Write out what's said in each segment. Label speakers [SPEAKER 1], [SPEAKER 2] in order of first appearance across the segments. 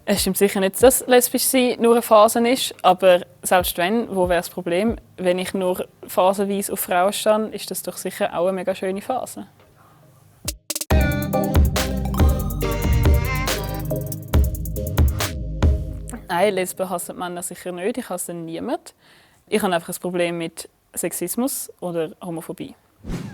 [SPEAKER 1] Es stimmt sicher nicht, dass lesbisch sein nur eine Phase ist, aber selbst wenn, wo wäre das Problem? Wenn ich nur phasenweise auf Frauen stehe, ist das doch sicher auch eine mega schöne Phase. Nein, Lesben hassen Männer sicher nicht, ich hasse niemanden. Ich habe einfach ein Problem mit Sexismus oder Homophobie.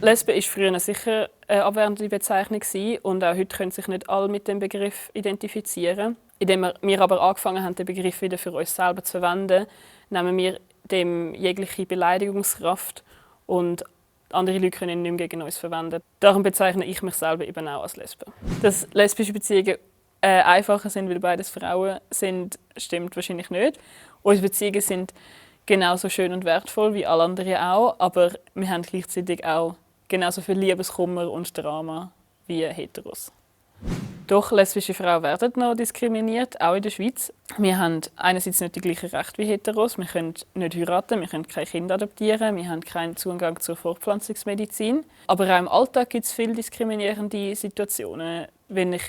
[SPEAKER 1] Lesbe war früher sicher eine abwertende Bezeichnung und auch heute können sich nicht alle mit dem Begriff identifizieren. Indem wir aber angefangen haben, den Begriff wieder für uns selber zu verwenden, nehmen wir dem jegliche Beleidigungskraft und andere Leute können ihn nicht mehr gegen uns verwenden. Darum bezeichne ich mich selber eben auch als Lesbe. Dass lesbische Beziehungen einfacher sind, weil beides Frauen sind, stimmt wahrscheinlich nicht. Unsere Beziehungen sind genauso schön und wertvoll wie alle anderen auch, aber wir haben gleichzeitig auch genauso viel Liebeskummer und Drama wie Heteros. Doch lesbische Frauen werden noch diskriminiert, auch in der Schweiz. Wir haben einerseits nicht die gleichen Rechte wie Heteros. Wir können nicht heiraten, wir können keine Kinder adoptieren, wir haben keinen Zugang zur Fortpflanzungsmedizin. Aber auch im Alltag gibt es viele diskriminierende Situationen. Wenn ich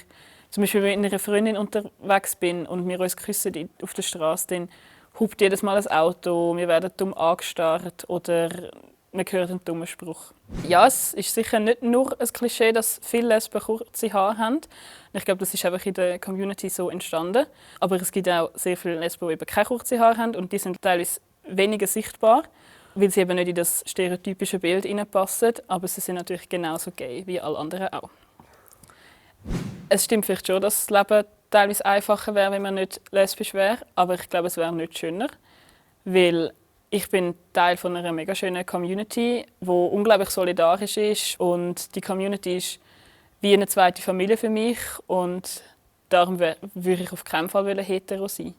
[SPEAKER 1] zum Beispiel mit einer Freundin unterwegs bin und wir uns küssen auf der Straße, dann hupt jedes Mal ein Auto, wir werden dumm angestarrt oder man hört einen dummen Spruch. Ja, es ist sicher nicht nur ein Klischee, dass viele Lesben kurze Haare haben. Ich glaube, das ist einfach in der Community so entstanden. Aber es gibt auch sehr viele Lesben, die eben keine kurzen Haare haben und die sind teilweise weniger sichtbar, weil sie eben nicht in das stereotypische Bild hineinpassen. Aber sie sind natürlich genauso gay wie alle anderen auch. Es stimmt vielleicht schon, dass das Leben teilweise einfacher wäre, wenn man nicht lesbisch wäre. Aber ich glaube, es wäre nicht schöner, weil ich bin Teil von einer mega schönen Community, die unglaublich solidarisch ist. Und die Community ist wie eine zweite Familie für mich. Und darum würde ich auf keinen Fall hetero sein.